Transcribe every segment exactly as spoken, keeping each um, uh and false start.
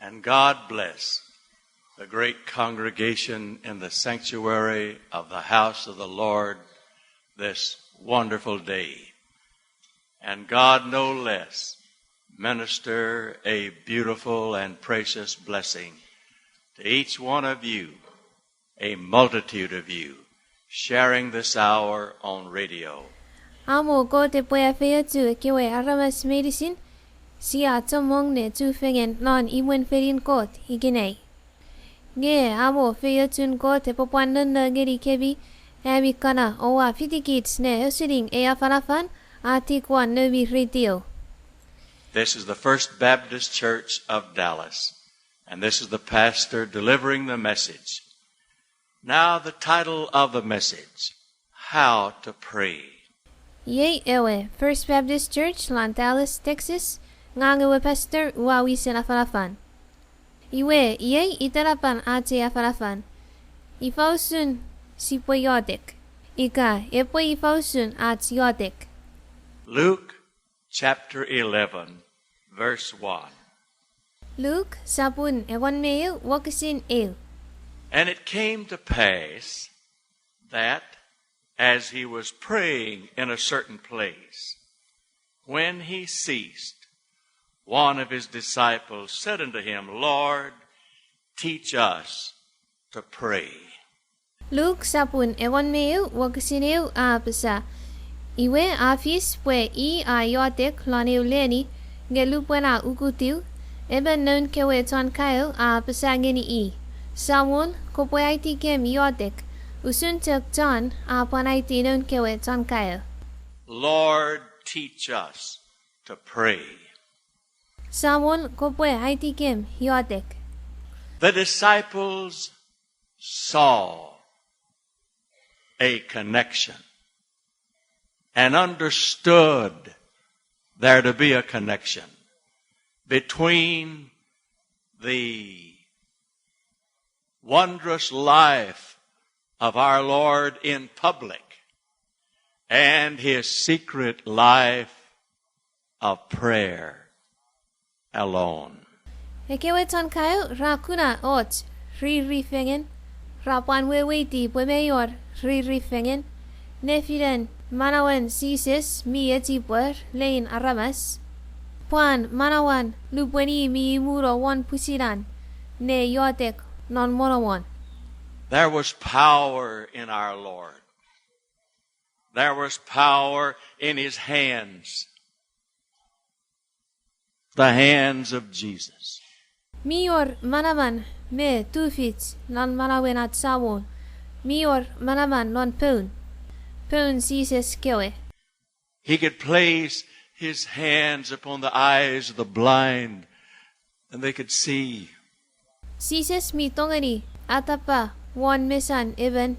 And God bless the great congregation in the sanctuary of the house of the Lord this wonderful day. And God no less minister a beautiful and precious blessing to each one of you, a multitude of you, sharing this hour on radio. Amo Kot epwe afeiochu ekkewe aramas meinisin sia chommong ne chufengen non imwen fenin Kot ikenai. Nge amo feiochun Kot epwe pwan nonno ngeni kemi ami kana oua fitikich ne ausening ei afanafan a tik won noumi radio. This is the First Baptist Church of Dallas, and this is the pastor delivering the message. Now, the title of the message, How to Pray. Iei ewe First Baptist Church lon Dallas, Texas, ngang ewe pastor ua wisen afanafan. Iwe, iei itenapan ach ei afanafan: Ifa usun sipwe iotek, ika epwe ifa usun ach iotek. Luke chapter eleven, verse one. Luk sapun engon me eu, wokisin eu. And it came to pass that as he was praying in a certain place, when he ceased, one of his disciples said unto him, Lord, teach us to pray. Luk sapun engon me eu, wokisin eu a apasa: Iwe a fis pwe i a iotek lon eu leni, nge lupwen a ukutiw, emon noun kewe chon kaeo a apasa ngeni i, Samon, kopwe aitikem iotek, usun chok John a pwan aiti noun kewe chon kaeo. Lord, teach us to pray. Samon, kopwe aitikem iotek. The disciples saw a connection and understood there to be a connection between the wondrous life of our Lord in public and his secret life of prayer alone. Ekkewe chon kaeo ra kuna och riri fengen, ra pwan weweiti pwe mei wor riri fengen, nefinen manauen Jises mi echipwer lein aramas, pwan manauan lupwen i mi imuno won pwisin an ne iotek non monomon. There was power in our Lord. There was power in his hands. The hands of Jesus. Mi wor manaman me tufich non manauen ach Samon. Mi wor manaman non poun, poun Jises kewe. He could place his hands upon the eyes of the blind, and they could see. Jises mi tongeni atapa won mesan emon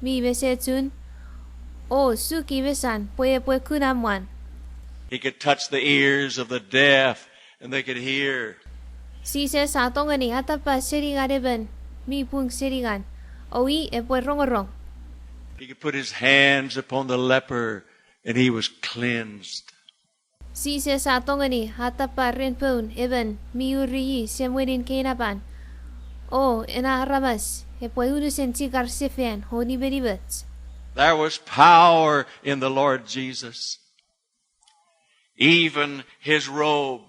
mi mesechun, o suki mesan pwe epwe kuna mwan. He could touch the ears of the deaf, and they could hear. Jises a tongeni atapa seningan emon mi pung seningan, o i epwe rongorong. He could put his hands upon the leper, and he was cleansed. Jises a tongeni atapa ren poun emon mi uri i semwenin keinapan, o ena aramas epwe unusen chikar sefan o nimenimoch. There was power in the Lord Jesus. Even his robe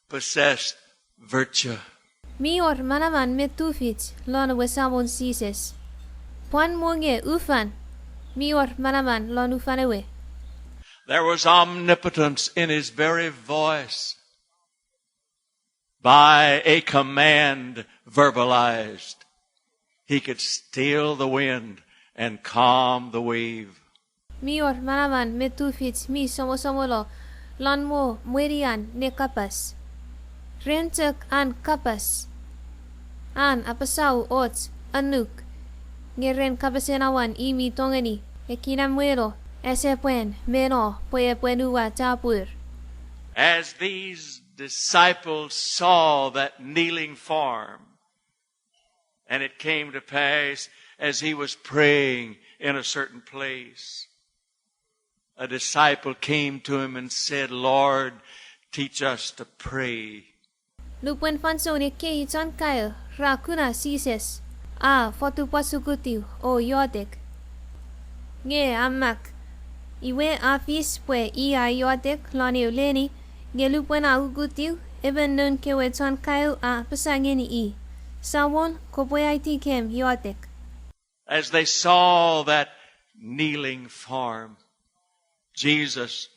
possessed virtue. Mi wor manaman me tufich lon ewe Samon Jises. Pwan monge ufan, mi wor manaman lon ufan ewe. There was omnipotence in his very voice. By a command verbalized, he could still the wind and calm the wave. Mi wor manaman me tufich mi somosomono lon mo mwenian ne kapas. Ren chok an kapas, an apasau och annuk, nge ren kapasen awan i mi tongeni ekinamweno asepwan me no pwe epwe nuwa chapur. As these disciples saw that kneeling form, and it came to pass, as he was praying in a certain place, a disciple came to him and said, Lord, teach us to pray. Lupwen fansoun ekkei chon kaeo ra kuna Jises a fotupwasukutiw o iotek. Nge a mak, iwe a fis pwe i a iotek lon eu leni, nge lupwen a ukutiw, emon noun kewe chon kaeo a apasa ngeni i, Samon, kopwe aitikem iotek. As they saw that kneeling form, Jesus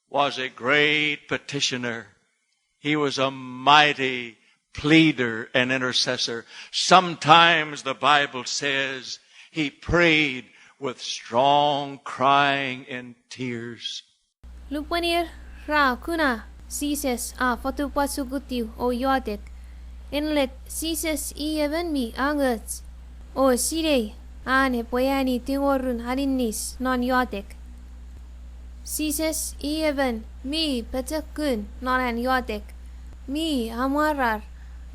was a great petitioner. He was a mighty pleader and intercessor. Sometimes the Bible says he prayed with strong crying and tears. Lupwen ir ra kuna Jises a fotupwasukutiw o iotek, enlet Jises i emon mi angoch o sinei an epwe eani tingorun aninnis non iotek. Jises i emon mi pochokun non an iotek, mi amwarar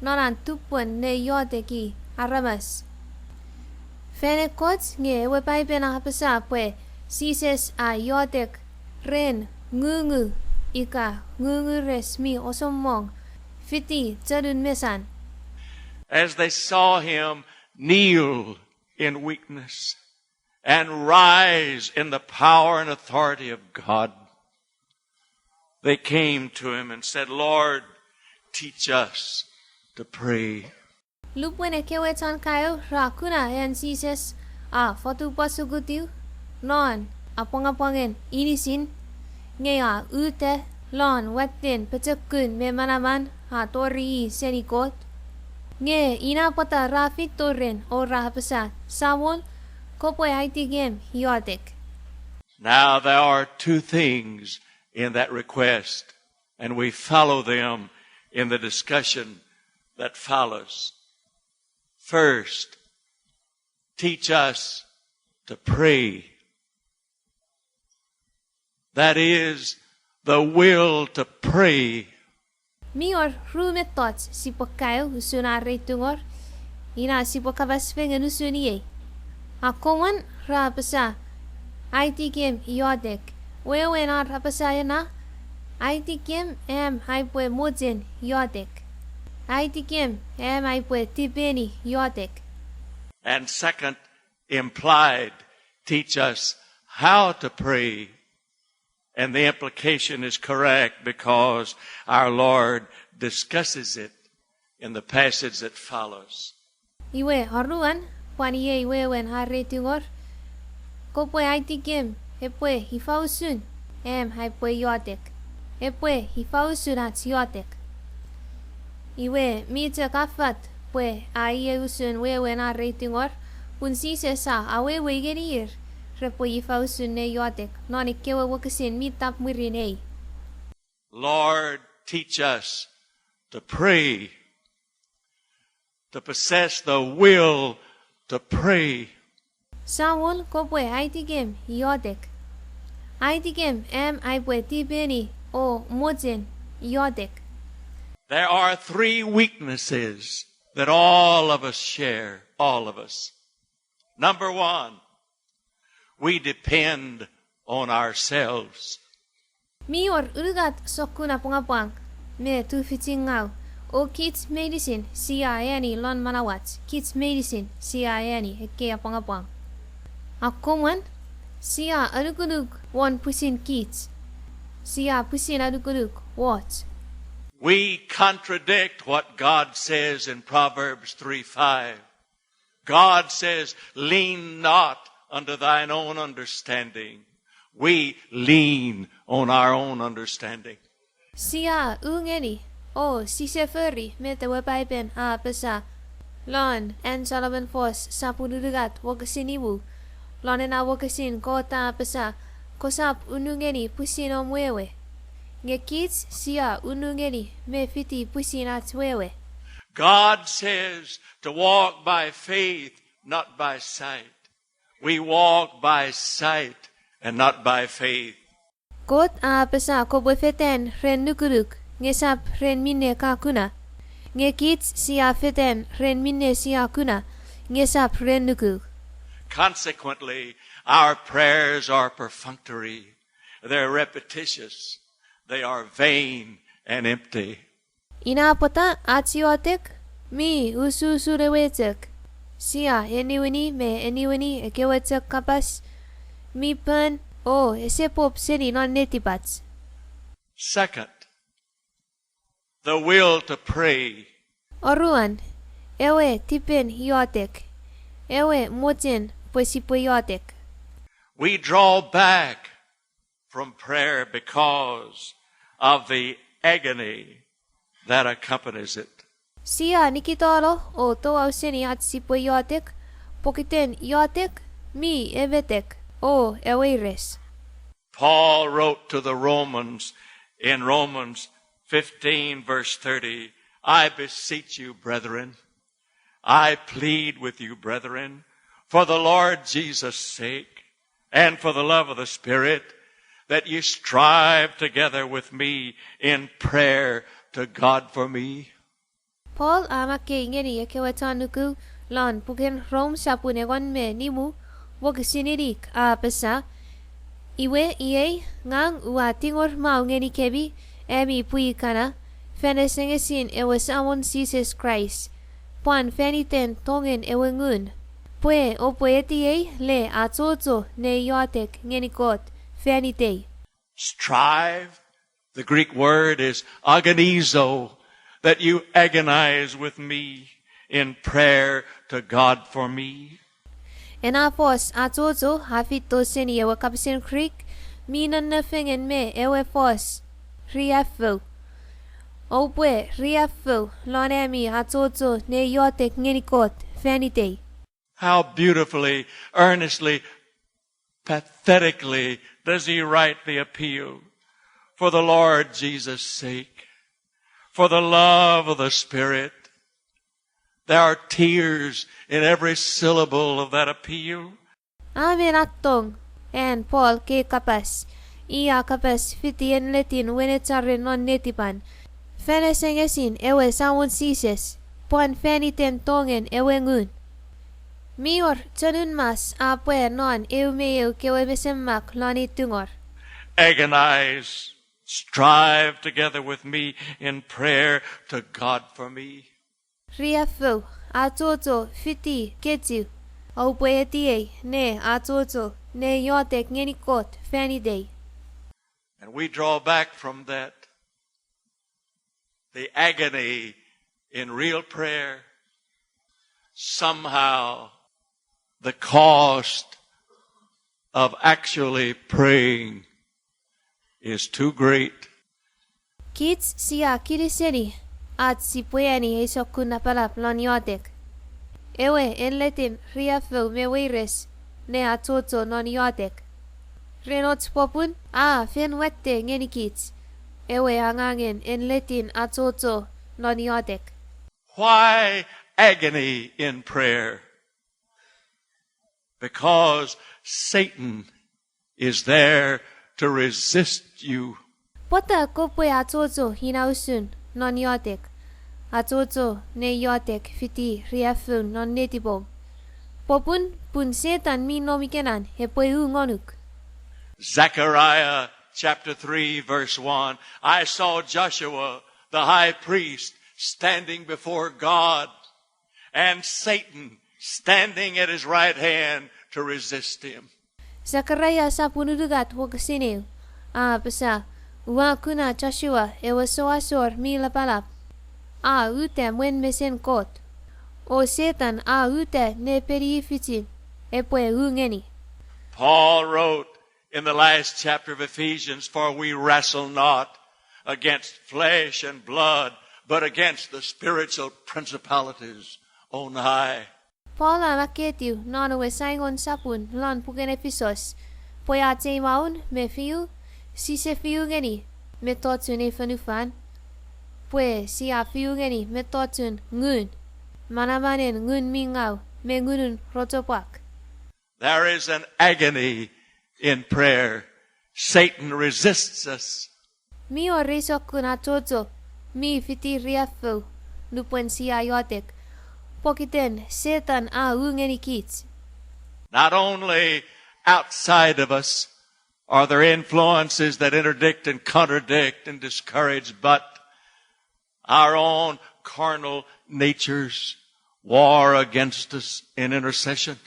non an tupwen ne ioteki aramas. Fan ekkoch nge ewe Paipen a apasa pwe Jises a iotek ren ngungu ika ngungures mi osomong fiti chonun mesan. As they saw him kneel in weakness and rise in the power and authority of God, they came to him and said, Lord, teach us to pray. Lupwen ekkewe chon kaeo ra kuna an Jises a fotupwasukutiw non apwangapwangen inisin, nge a uta lon watten pochokun me manaman a tori i seni Kot. Nge ina pwata ra feito ren o ra apasa, Samon, kopwe aitikem iotek. Now there are two things in that request, and we follow them in the discussion that follows. First, teach us to pray. That is, the will to pray. Mi wor ru mettoch sipwe kaeo usun ar ei tungor, ina sipwe kapas fengen usun iei. Akkomwan ra apasa, aitikem iotek. Wewen ar apasa ena, aitikem am aipwe mochen iotek. Aitikem am aipwe tipeni iotek. And second, implied, teach us how to pray. And the implication is correct because our Lord discusses it in the passage that follows. Iwe, oruan, pwan iei wewen ar ei tungor, kopwe aitikem epwe ifa usun am aipwe iotek. Epwe ifa usun ach iotek. Iwe, mi chok affat pwe a iei usun wewen ar ei tungor, pun Jises a awewe ngeni ir repwe ifa usun ne iotek non ekkewe wokisin mi tap mwirin ei. Lord, teach us to pray, to possess the will to pray. Samon, kopwe aitikem iotek. Aitikem am aipwe tipeni o mochen iotek. There are three weaknesses that all of us share, all of us. Number one, we depend on ourselves. Mi wor unungat sokkun apwangapwang me tufichingau, o kich meinisin sia eani lon manauach, kich meinisin sia eani ekkei apwangapwang. Akkomwan, sia anukunuk won pwisin kich. Sia pwisin anukunuk woch. We contradict what God says in Proverbs three five. God says, lean not unto thine own understanding. We lean on our own understanding. Sia u ngeni, o sise fori met ewe Paipen a apasa, lon an Solomon fos sopun unungat wokisin nimu, lon ena wokisin Kot a apasa, kosap unu ngeni pwisin om wewe. Nge kich sia unu ngeni me fiti pwisin ach wewe. God says to walk by faith, not by sight. We walk by sight and not by faith. Kot a apasa kopwe fetan ren nukunuk, nge sap ren minne ka kuna. Nge kich sia fetan ren minne sia kuna, nge sap ren nuku. Consequently, our prayers are perfunctory, they're repetitious, they are vain and empty. Ina pwata ach iotek mi usuusun ewe chok. Sia eniwini me eniwini ekkewe chok kapas mi pon, o ese pop seni non netipach. Second, the will to pray. Oruan, ewe tipen iotek, ewe mochen pwe sipwe iotek. We draw back from prayer because of the agony that accompanies it. Sia nikitano o toau seni ach sipwe iotek, pokiten iotek mi emetek o eweires. Paul wrote to the Romans in Romans fifteen, verse thirty, I beseech you, brethren, I plead with you, brethren, for the Lord Jesus' sake, and for the love of the Spirit, that ye strive together with me in prayer to God for me. Paul a makkei ngeni ekkewe chon nuku lon puken Rom sopun engon me nimu, wokisin inik a apasa, iwe iei ngang ua tingor mau ngenikemi, ami pwi kana, fan asengesin ewe Samon Jises Kraist, pwan fan iten tongen ewe Ngun, pwe oupwe etiei le achocho ne iotek ngeni Kot fan itei. Strive, the Greek word is agonizo, that you agonize with me in prayer to God for me. Ena fos achocho a feito seni ewe kapasen Greek mi nonnofengen me ewe fos riaffou. Oupwe riaffou lon ami achocho ne iotek ngeni Kot fan itei. How beautifully, earnestly, pathetically does he write the appeal, for the Lord Jesus' sake, for the love of the Spirit. There are tears in every syllable of that appeal. A men attong an Paul kei kapas, i a kapas fiti enletin wenecharen non netipan, fan asengesin ewe Samon Jises, pwan fan iten tongen ewe Ngun. Mi wor chonun mas a pwa non eu me eu kewe mesemak lon ei tungor. Agonize, strive together with me in prayer to God for me. Riaffou, achocho fiti kechiw, oupwe etiei ne achocho ne iotek ngeni Kot fan itei. And we draw back from that, the agony in real prayer, somehow the cost of actually praying is too great. Kich sia kiniseni ach sipwe ani ei sokkun lapalap lon iotek, ewe enletin riaffou me weires ne achocho non iotek. Ren och popun a fen watte ngeni kich ewe angangen enletin achocho non iotek. Why agony in prayer? Because Satan is there to resist you. Pwata kopwe achocho ina usun non iotek, achocho ne iotek fiti riaffoun non netipom? Popun pun Setan mi nom ikenan epwe u ngonuk. Zechariah chapter three, verse one, I saw Joshua, the high priest, standing before God, and Satan standing at his right hand to resist him. Sakaria sapun unungat wokisin eu a apasa, ua kuna Josua ewe souasor mi lapalap a uta mwen mesen Kot, o Setan a uta nepeniifichin epwe u ngeni. Paul wrote in the last chapter of Ephesians, for we wrestle not against flesh and blood, but against the spiritual principalities on high. Paul a makketiw non ewe saingon sapun lon puken Efisos, pwe ach ei maun me fiu, sise fiu ngeni mettochun ei fonufan, pwe sia fiu ngeni mettochun ngun, manamanen ngun mi ngau me ngunun rochopwak. There is an agony in prayer. Satan resists us. Mi wor ei sokkun achocho mi fiti riaffou nupwen sia iotek, pokiten Setan a u ngeni kich. Not only outside of us are there influences that interdict and contradict and discourage, but Our own carnal natures war against us in intercession.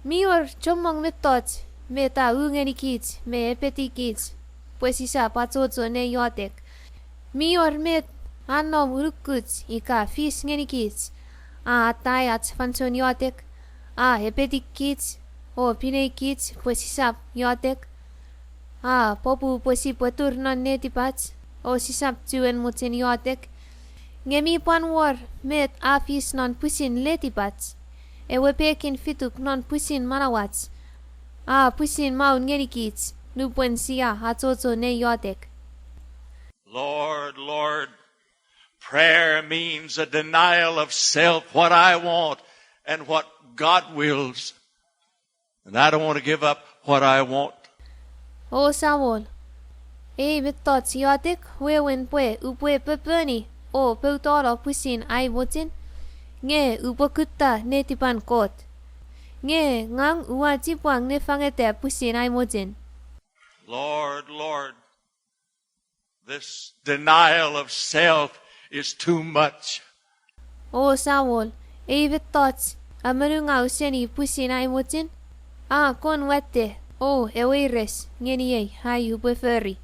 Mi wor chommong mettoch met a u ngenikich me epetikich pwe sisap achocho ne iotek. Mi wor met a nom unukuch ika fis ngenikich a atai ach fansoun iotek, a epetikich o pineikich pwe sisap iotek, a popu pwe sipwe tur non netipach o sisap chuen mochen iotek. Nge mi pwan wor met a fis non pwisin letipach, ewe pekin fituk non pwisin manauach, a pwisin maun ngenikich nupwen sia achocho ne iotek. Lord, Lord, prayer means a denial of self, what I want and what God wills. And I don't want to give up what I want. O Samol, ei mettoch iotek wewen pwe upwe poponi o poutano pwisin ai mochen, nge upwe kutta netipan Kot. Nge ngang ua chipwang ne fangeta pwisin ai mochen. Lord, Lord, this denial of self is too much. O Samol, ei mettoch amonungau seni pwisin ai mochen a kon watte o eweires ngeniei ai upwe fori.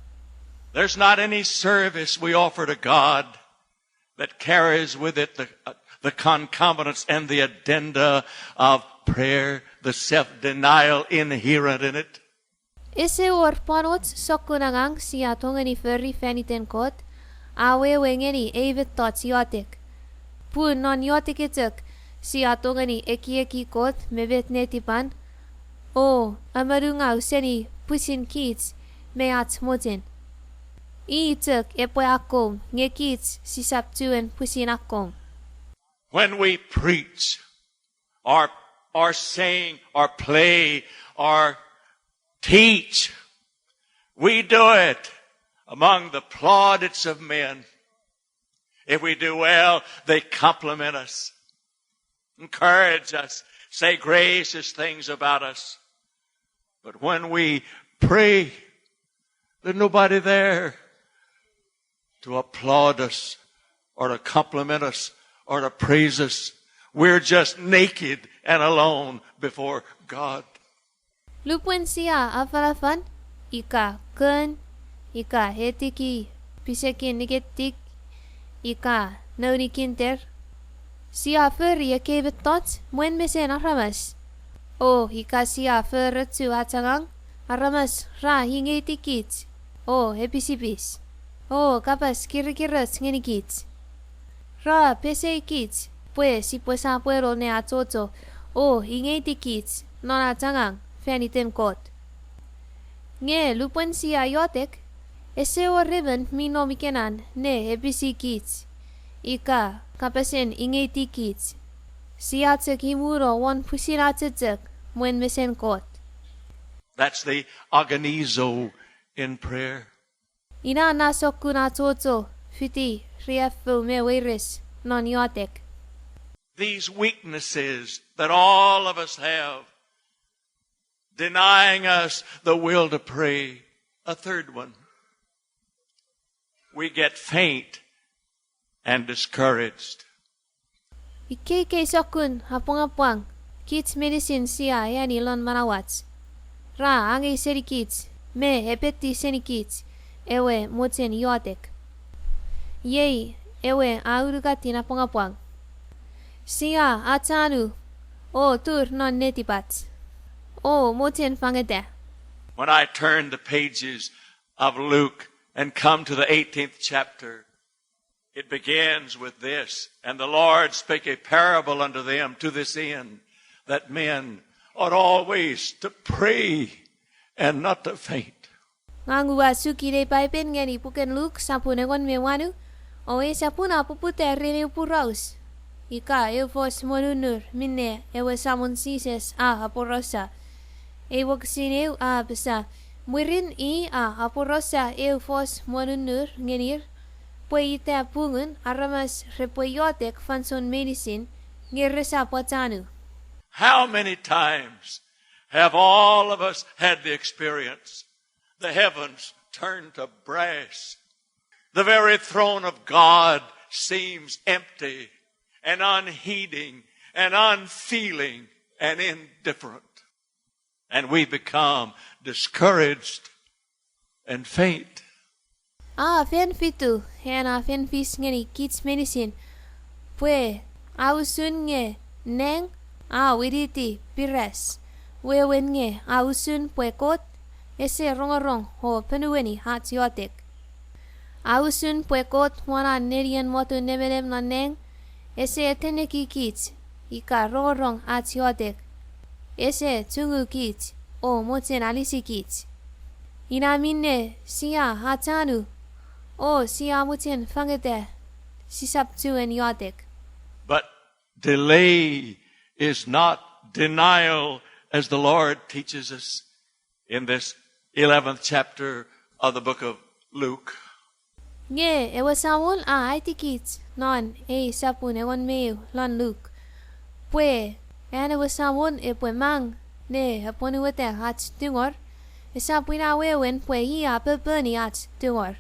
There's not any service we offer to God that carries with it the, uh, the concomitants and the addenda of prayer, the self-denial inherent in it. Ese wor pwan och sokkun angang sia tongeni fori fan iten Kot a wewe ngeni ei mettoch iotek. Pun non iotek chok sia tongeni ekieki Kot me met netipan o amonungau seni pwisin kich me ach mochen. I chok epwe akkom nge kich sisap chuen pwisin akkom. When we preach, or, or sing, or play, or teach, we do it among the plaudits of men. If we do well, they compliment us, encourage us, say gracious things about us. But when we pray, there's nobody there to applaud us or to compliment us or to praise us. We're just naked and alone before God. Lupwen sia afanafan, ika kon, ika etiki pisekin niketik, ika nouni kinter, sia fori ekkei mettoch mwen mesen aramas. O ika sia forochu ach angang, aramas ra ingeitikich o episipis o kapas kirikiroch ngenikich. Ra peseikich pwe sipwe sapweno ne achocho o ingeitikich non ach angang fan iten Kot. Nge lupwen sia iotek, ese wor emon mi nom ikenan ne episikich ika kapasen ingeitikich. Sia chok imuno won pwisin achocho mwen mesen Kot. That's the agonizo in prayer. Ina na sokkun achocho fiti riaffou me weires non iotek. These weaknesses that all of us have, denying us the will to pray. A third one. We get faint and discouraged. Ikkeikei sokkun apwangapwang kich meinisin sia eani lon manauach, ra angei senikich me epeti senikich ewe mochen iotek. Iei ewe a unungatin apwangapwang. Sia achanu o tur non netipach o mochen fangeta. When I turn the pages of Luke and come to the eighteenth chapter, it begins with this, "And the Lord spake a parable unto them to this end, that men ought always to pray and not to faint." Ngang ua suki nei Paipen ngeni puken Luk sapun engon me wanu, o ei sapun a poputa ren eu poraus ika eu fos monunur minne ewe Samon Jises a aporausa. Ei wokisin eu a apasa, mwirin i a aporausa eu fos monunur ngenir, pwe ita pungun aramas repwe iotek fansoun meinisin, nge resap achanu. How many times have all of us had the experience? The heavens turned to brass. The very throne of God seems empty and unheeding and unfeeling and indifferent. And we become discouraged and faint. A fen fitu, ena fen fis ngeni kich meinisin, pwe a usun nge nang a winiti piras, wewen nge a usun pwe Kot ese rongorong o ponueni ach iotek. A usun pwe Kot won an nenien motun nemenem non nang ese eteneki kich ika rongorong ach iotek, ese chungu kich o mochen alisi kich. Ina minne sia achanu o sia mochen fangeta, sisap chuen iotek. But delay is not denial, as the Lord teaches us in this eleventh chapter of the book of Luke. Nge ewe Samon a aitikich non ei sopun engon me eu lon Luk, pwe an ewe Samon epwe mang ne apwonueta ach tungor, esap ina wewen pwe i a poponi ach tungor.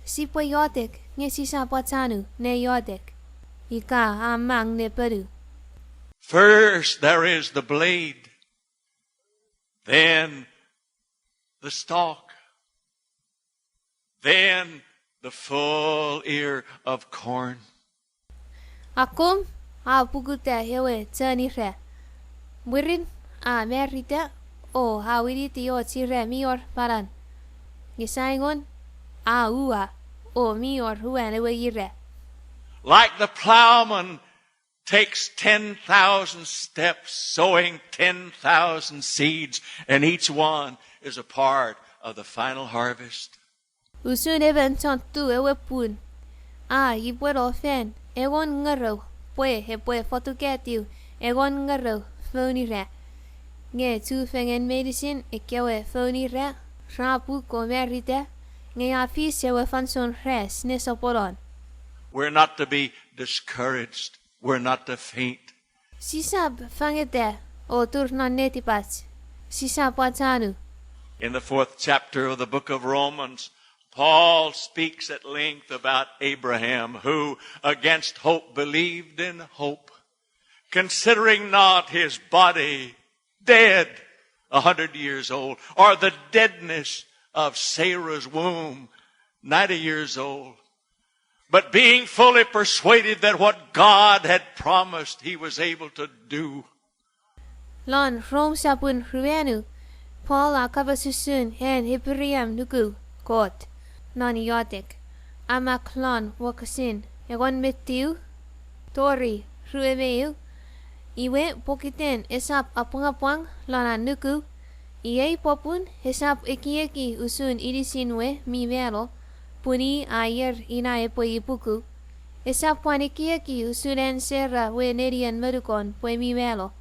Sipwe iotek nge sisap achanu ne iotek ika a mang ne ponu. First there is the blade, then the stalk, then the full ear of corn. Akkom a pukuta ewe chon ira. Mwirin a marita o a winiti och ira mi wor panan. Nge saingon a ua o mi wor uwan ewe ira. Like the plowman takes ten thousand steps, sowing ten thousand seeds, and each one is a part of the final harvest. Usun emon chon tu ewe pun a ipweno fan engon ngerou pwe epwe fotukatiw engon ngerou foun ira. Nge chufengen meinisin ekkewe foun ira ra puk o marita, nge a fis ewe fansoun ras ne soponon. We're not to be discouraged. We're not to faint. Sisap fangeta o tur non netipach. Sisap achanu. In the fourth chapter of the book of Romans, Paul speaks at length about Abraham, who against hope believed in hope, considering not his body dead, a hundred years old, or the deadness of Sarah's womb, ninety years old, but being fully persuaded that what God had promised, he was able to do. Lon Rom sopun ruanu, Paul a kapas usun an Abraham nuku Kot non iotek. A mak lon wokisin engon me tiu tori rue me eu, iwe pokiten esap apwangapwang lon an nuku, iei popun esap ekieki usun inisin we mi mano, pun i a ier ina epwe ipuku, esap pwan ekieki usun an Sera we nenien monukon pwe mi mano.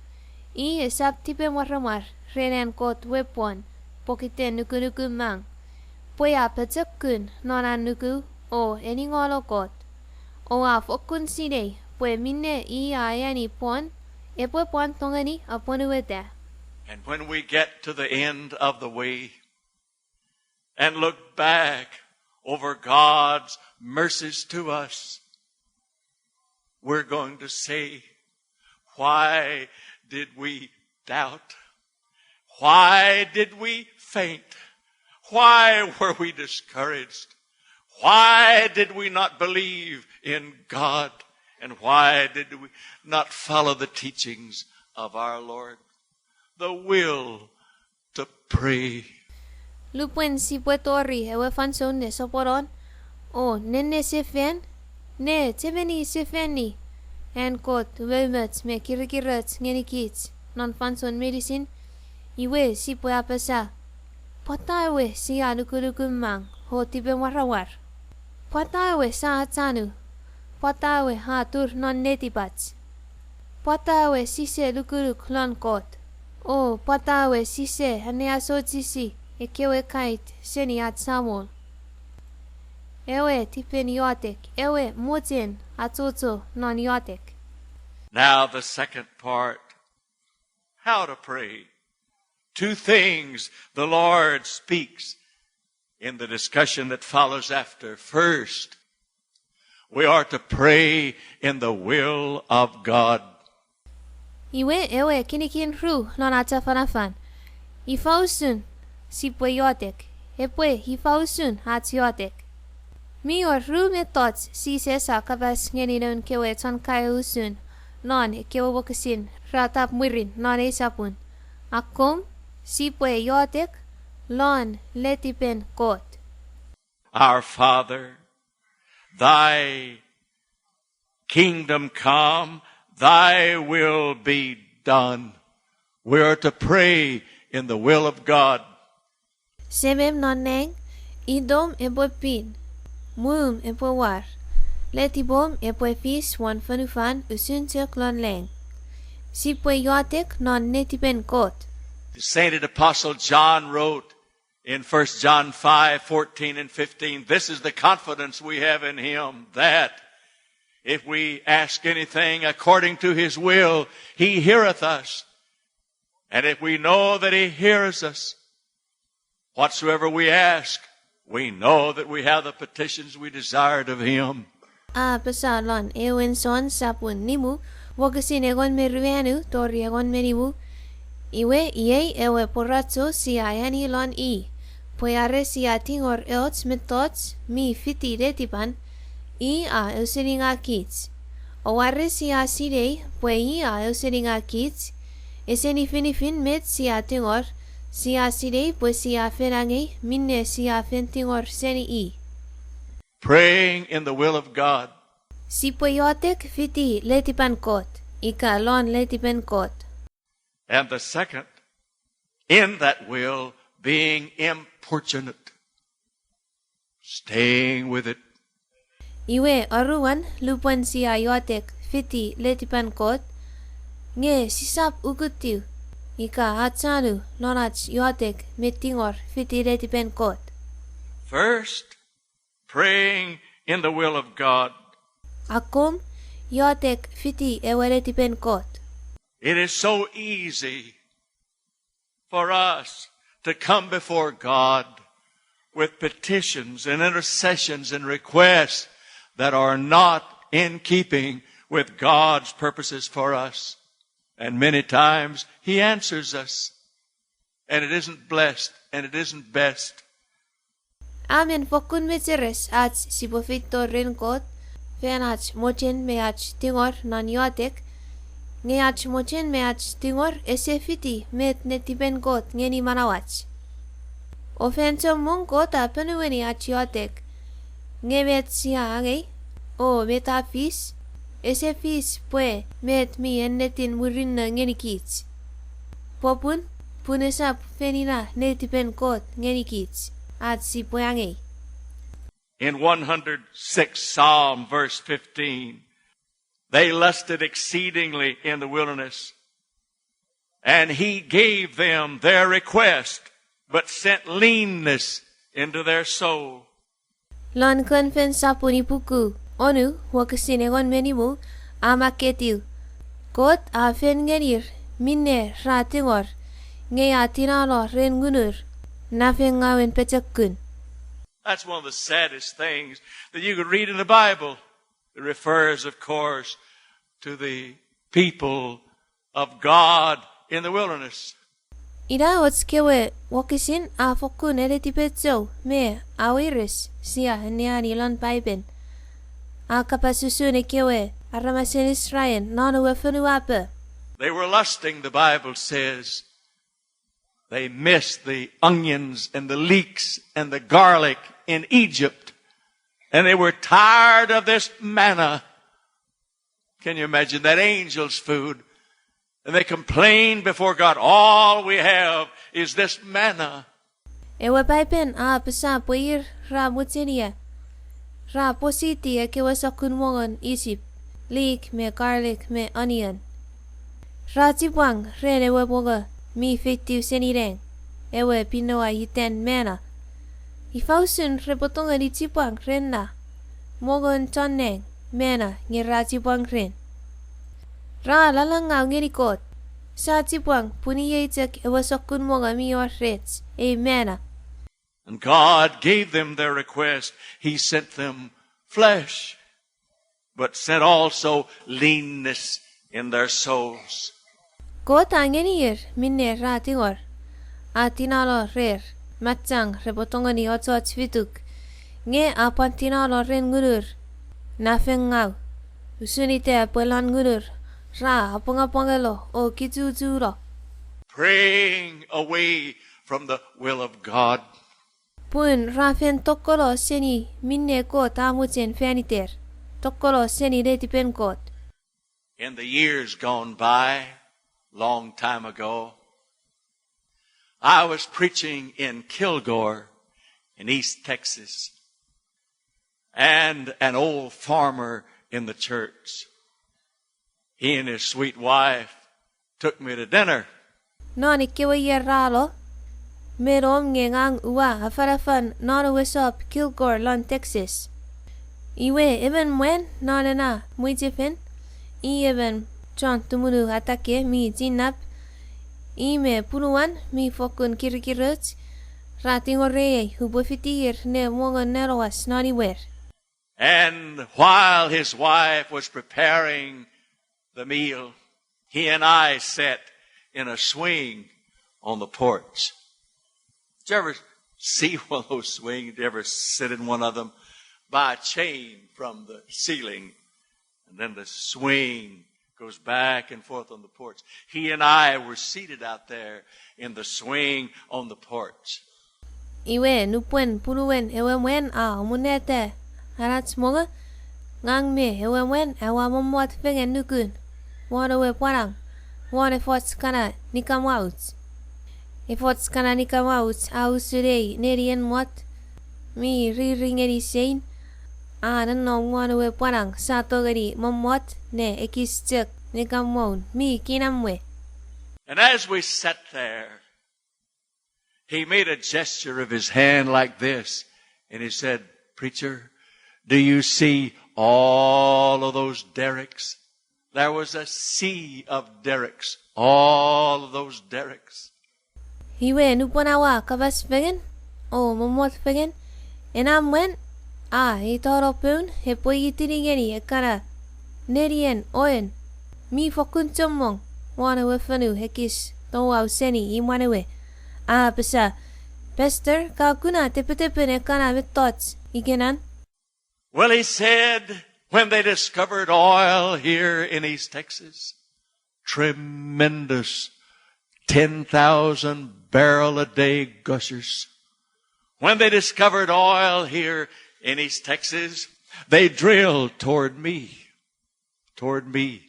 I esap tipemwaramwar ren an Kot we pwon, pokiten nukunukumang, pwe a pochokun non an nuku o eningano Kot, o a fokkun sinei pwe minne i a eani pwon epwe pwan tongeni apwonueta. And when we get to the end of the way, and look back over God's mercies to us, we're going to say, why did we doubt? Why did we faint? Why were we discouraged? Why did we not believe in God? And why did we not follow the teachings of our Lord? The will to pray. Lupwen sipwe tori ewe fansoun ne soponon o nenne sefan, ne chemeni sefani an Kot umoumoch me kirikiroch ngenikich non fansoun meinisin, iwe sipwe apasa, pwata ewe sia nukunukumang o tipemwaramwar? Pwata ewe sia achanu? Pwata ewe a tur non netipach? Pwata ewe sise lukuluk lon Kot? O pwata ewe sise anneasochisi ekkewe kait seni ach Samol? Ewe tipen iotek, ewe mochen achocho non iotek. Now the second part, how to pray. Two things the Lord speaks in the discussion that follows after. First, We are to pray in the will of God. Iwe ewe kinikin ru non ach afanafan, ifa usun sipwe iotek, epwe ifa usun ach iotek. Mi wor ru mettoch Jises a kapas ngeni noun kewe chon kaeo usun non ekkewe wokisin ra tap mwirin non ei sopun. Akkom, sipwe iotek lon letipen Kot. Our Father, thy kingdom come, thy will be done. We are to pray in the will of God. Semem non nang, itom epwe pin, muum epwe war, letipom epwe fis won fonufan usun chok lon nang. Sipwe iotek non netipen Kot. The sainted apostle John wrote in First John five fourteen and fifteen, this is the confidence we have in him, that if we ask anything according to his will, he heareth us. And if we know that he hears us, whatsoever we ask, we know that we have the petitions we desired of him. A apasa lon Ewen John sapun nimu, wokisin engon me ruanu tori engon me nimu. Iwe iei ewe pworacho sia eani lon i, pwe are sia tingor och mettoch mi fiti letipan, i a auseninga kich. O are sia sinei pwe i a auseninga kich, ese nifinifin met sia tingor, sia sinei pwe sia fen angei minne sia fen tingor seni i. Praying in the will of God. Sipwe iotek fiti letipan Kot, ika lon letipen Kot. And the second, in that will, being importunate, staying with it. Iwe aruan, lupwen sia iotek fiti letipan Kot, nge sisap ukutiw ika achanu non ach iotek me tingor fiti letipen Kot. First, praying in the will of God. Akkom, iotek fiti ewe letipen Kot. It is so easy for us to come before God with petitions and intercessions and requests that are not in keeping with God's purposes for us. And many times He answers us, and it isn't blessed, and it isn't best. A men fokkun mecheres ach sipwe feito ren Kot fan ach mochen me ach tingor non iotek, nge ach mochen me ach tingor ese fiti met netipen Kot ngeni manauach. O fan chommong Kot a ponueni ach iotek, nge met sia angei, o met a fis, ese fis pwe met mi ennetin murinno ngenikich. Popun, pun esap fen ina netipen Kot ngenikich ach sipwe angei. In one hundred six Psalm, verse fifteen, they lusted exceedingly in the wilderness, and he gave them their request, but sent leanness into their soul. Lon Konfen sapun ipuku onu, wokisin engon me nimu, a makketiw, Kot a fen ngenir minne ra tingor, nge a tinano ren ngunur nafengawen pochokun. That's one of the saddest things that you could read in the Bible. It refers, of course, to the people of God in the wilderness. Ina och kewe wokisin a fokkun eletipechou me a weires sia anneani lon Paipen. A kapas usun ekkewe aramasen Israel non ewe fonuapo. They were lusting, the Bible says. They missed the onions and the leeks and the garlic in Egypt. And they were tired of this manna. Can you imagine that? Angel's food. And they complained before God, all we have is this manna. Ewe Paipen a apasa pwe ir ra mochenia, ra positi ekkewe sokkun mongon Isip, leek me garlic me onion. Ra chipwang ren ewe mongo mi feitiw seni nang, ewe pinawa iten manna. Ifa usun repwe tongeni chipwang ren na mongon chon nang, manna, nge ra chipwang ren? Ra lalangau ngeni Kot, sia chipwang pun iei chok ewe sokkun mongo mi wor rech, ei manna. And God gave them their request. He sent them flesh. but sent also leanness in their souls. Kot a ngenir minne ra tingor, a tinano rer, machang repwe tongeni ochoch fituk, nge a pwan tinano ren ngunur, nafengau, usun ita pwe lon ngunur ra apwangapwangelo o kichuchulo, praying away from the will of God. Pun ra fen tokkolo seni minne Kot a mochen fan iter, tokkolo seni netipen Kot. In the years gone by, long time ago, I was preaching in Kilgore in East Texas, and an old farmer in the church, he and his sweet wife took me to dinner. Non ekkewe ier ra lo, me nom nge ngang ua afanafan non ewe sop Kilgore lon Texas. Iwe emon mwan non ena mwichefen, i emon chon tumunu atake mi chinnap, i me punuan mi fokkun kirikiroch, ra tingorei upwe fitir ne mongo nenowas non imwer. And while his wife was preparing the meal, he and I sat in a swing on the porch. Did you ever see one of those swings? Did you ever sit in one of them? By a chain from the ceiling, and then the swing goes back and forth on the porch. He and I were seated out there in the swing on the porch. Iwe nupwen punuen ewe mwan a amuneta anach mongo, ngang me ewe mwan aua mommot fengen nukun won ewe pwanang, won efoch kana nikamwauch. Efoch kana nikamwauch a usun ei nenien mot mi riri ngeni sein, a nonnom won ewe pwanang sa tongeni mommot ne ekis chok nikamwaun mi kinamwe. And as we sat there, he made a gesture of his hand like this, and he said, Preacher, do you see all of those derricks? There was a sea of derricks, all of those derricks. Iwe nupwen aua kapas fengen o mommot fengen, ena mwan a itano poun epwe itini ngeni ekkana nenien oen mi fokkun chommong won ewe fonu ekis touau seni imwan ewe. A apasa, Pastor, ka kuna tepetepen ekkana mettoch ikenan? Well, he said, when they discovered oil here in East Texas, tremendous ten thousand barrel a day gushers. When they discovered oil here in East Texas, they drilled toward me, toward me.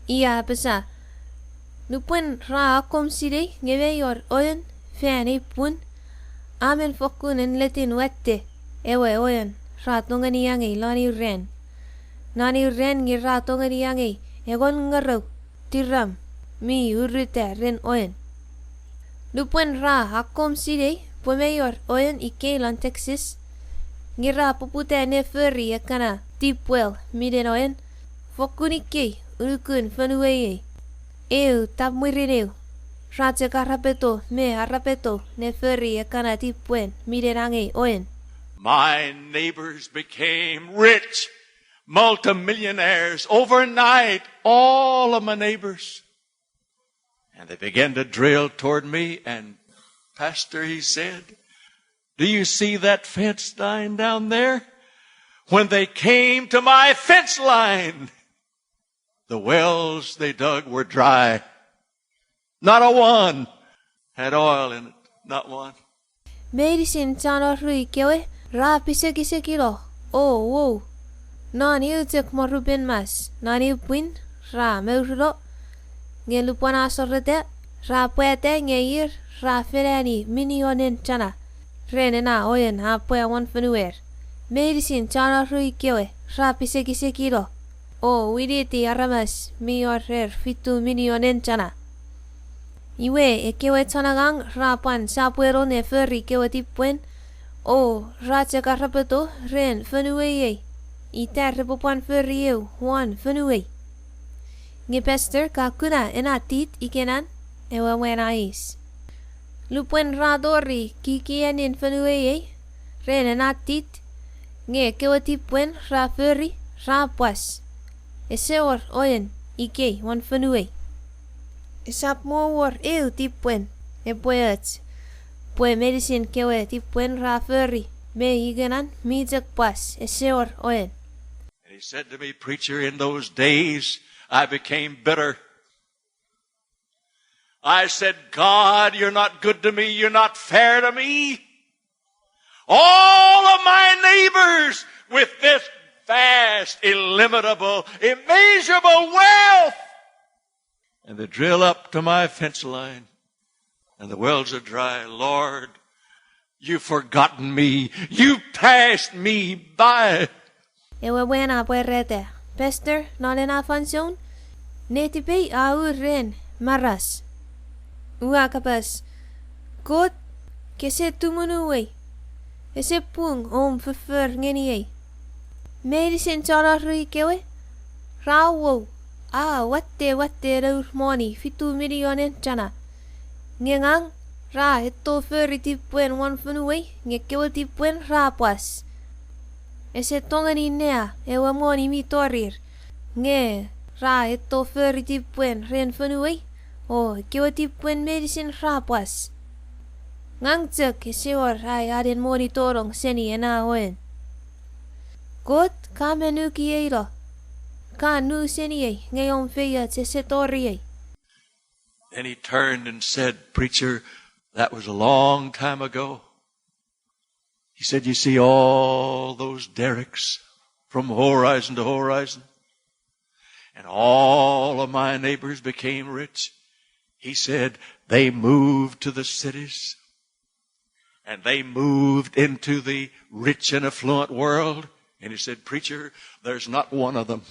I a apasa, nupwen ra akkom sinei nge mei wor oen fan ei pwun, a men fokkun enletin watte ewe oen ra tongeni angei lon ei ran. Non ei ran nge ra tongeni angei engon ngerou tiram mi uruta ren oen. Nupwen ra akkom sinei pwe mei wor oen ikei lon Texas, nge ra poputa ne fori ekkana deep well minen oen, fokkun ikei unukun fonuei ei. Eu tap mwirin eu, ra chok arapeto me arapeto ne fori ekkana deep well minen angei oen. My neighbors became rich, multimillionaires overnight, all of my neighbors. And they began to drill toward me, and, Pastor, he said, do you see that fence line down there? When they came to my fence line, the wells they dug were dry. Not a one had oil in it, not one. Meinisin chon oru ikewe ra pisekisekino o wou non eu chok morupen mas non eu pwin ra mouruno, nge lupwen a soreta ra pwata nge ir ra fen ani minionen chana ren ena oen a pwa won fonuer. Meinisin chon oru ikewe ra pisekisekino o winiti aramas mi wor rer fitu minionen chana. Iwe ekkewe chon angang ra pwan sopweno ne fori kewe tipwen, o ra chok arapeto ren fonuei ei, ita repwe pwan fori eu won fonuei. Nge Pastor, ka kuna ena tit ikenan? Ewe mwan a eis. Lupwen ra tori kikienin fonuei ei ren ena tit, nge kewe tipwen ra fori ra pwas. Ese wor oen ikei won fonuei. Esap mo wor eu tipwen epwe och, pwe meinisin kewe tipwen ra fori me ikenan mi chok pwas, ese wor oen. And he said to me, Preacher, in those days I became bitter. I said, God, you're not good to me. You're not fair to me. All of my neighbors with this vast, illimitable, immeasurable wealth. And they drill up to my fence line, and the wells are dry. Lord, you've forgotten me. You've passed me by. Ewe mwan a pwarata, Pastor, non ena fansoun, netipei a ur ren maras. Ua kapas, Kot, kese tumunuei, ese pung om foffor ngeniei. Meinisin chon arui kewe, ra wou, a watte watte nour moni fitu milionen chana. Nge ngang, ra etto fori tipwen won fonuei, nge kewe tipwen ra pwas. Ese tongeni nea ewe moni mi torir, nge ra etto fori tipwen ren fonuei, o kewe tipwen meinisin ra pwas. Ngang chok ese wor ai anen moni tonong seni ena oen. Kot, ka me nukiei lo, ka nu seniei nge om feioch ese toriei. Then he turned and said, Preacher, that was a long time ago. He said, You see all those derricks from horizon to horizon? And all of my neighbors became rich. He said, They moved to the cities. And they moved into the rich and affluent world. And he said, Preacher, there's not one of them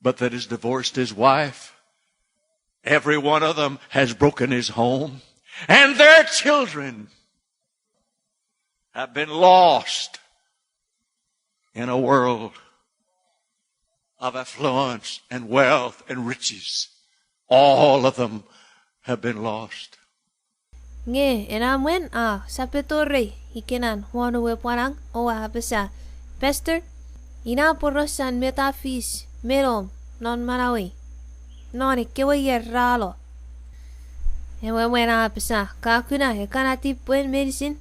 but that has divorced his wife. Every one of them has broken his home. And their children have been lost in a world of affluence and wealth and riches. All of them have been lost. Nge ena mwan a sapeto rei ikenan won ewe pwanang o a apasa, Pastor, ina porausan met a fis me nom non manauei non ekkewe ier ra lo. Ewe mwan a apasa, Ka kuna ekkana tipwen meinisin,